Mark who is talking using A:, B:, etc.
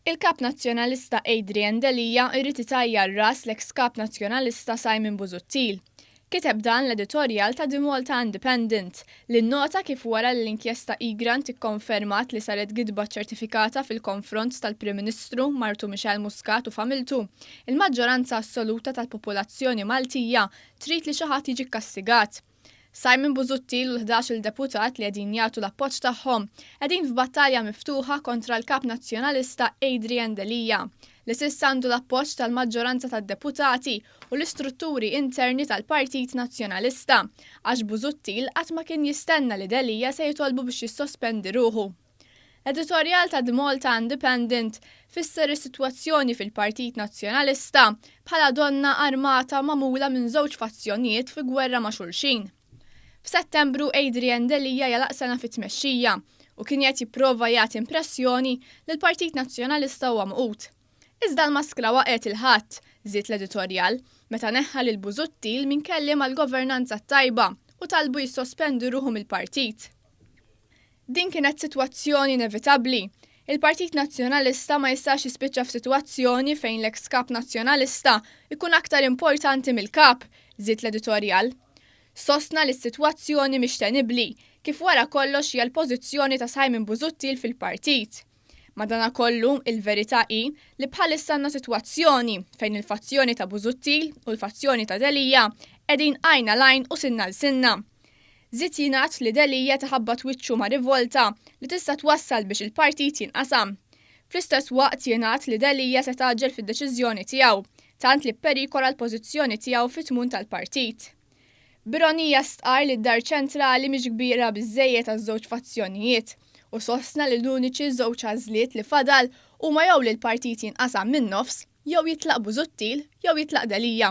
A: Il-Kap Nazzjonalista Adrian Delia jrid itajjar ras l-eks Kap Nazzjonalista Simon Busuttil. Kiteb dan l-editorjal ta' The Malta Independent, li nnota kif wara li l-inkjesta Egrant ikkonfermat li saret gidba ċċertifikata fil-konfront tal-Prim Ministru, martu Michelle Muscat u familtu, il-maġġoranza assoluta tal-popolazzjoni Maltija trid li xi ħadd jiġi kkastigat. Simon Busuttil u l-ħdax-il deputat li qegħdin jagħtu l-appoġġ tagħhom qegħdin f'battalja miftuħa kontra l-Kap Nazzjonalista Adrian Delia, li s'issa għandu l-appoġġ tal-maġġoranza tad-deputati u l-istrutturi interni tal-Partit Nazzjonalista, għax Busuttil qatt ma kien jistenna li Delia se jitolbu biex jissospendi ruħu. Editorjal ta' The Malta Independent fisser is-sitwazzjoni fil-Partit Nazzjonalista bħala donna armata magħmula minn żewġ fazzjonijiet fi gwerra ma' xulxin. F'Settembru Adrian Delia jagħlaq sena fit-tmexxija u kien qed jipprova jagħti impressjoni li l-Partit Nazzjonalista huwa magħqud. Iżda l-maskra waqgħet il-Ħadd, żied l-editorjal, meta neħħa lil Busuttil minn kelliem għall-governanza t-tajba u talbu jissospendi ruħu mill-partit. Din kienet sitwazzjoni inevitabbli. Il-Partit Nazzjonalista ma jistax jispiċċa f'sitwazzjoni fejn l-eks Kap Nazzjonalista jkun aktar importanti mill-Kap, żied l-editorjal. Sostna li s-sitwazzjoni mhix tenibbli, kif wara kollox hija l-pożizzjoni ta' Simon Busuttil fil-partit. Madanakollu, il-verità hi li bħalissa għandna sitwazzjoni fejn il-fazzjoni ta' Busuttil u l-fazzjoni ta' Delia qegħdin għajn għal għajn u sinna għal sinna. Żied jingħad li Delia tħabbat wiċċu ma' rivolta li tista' twassal biex il-partit jinqasam. Fl-istess waqt jingħad li Delia se tgħaġġel fid-deċiżjoni tiegħu, tant li pperikola l-pożizzjoni tiegħu fit-tmun tal-partit. B'ironija stqarr li d-Dar Ċentrali mhix kbira biżżejjed għaż-żewġ fazzjonijiet u sostna li l-uniċi żewġ għażliet li fadal huma jew li l-partit jinqasam min-nofs jew jitlaq Busuttil jew jitlaq Delia.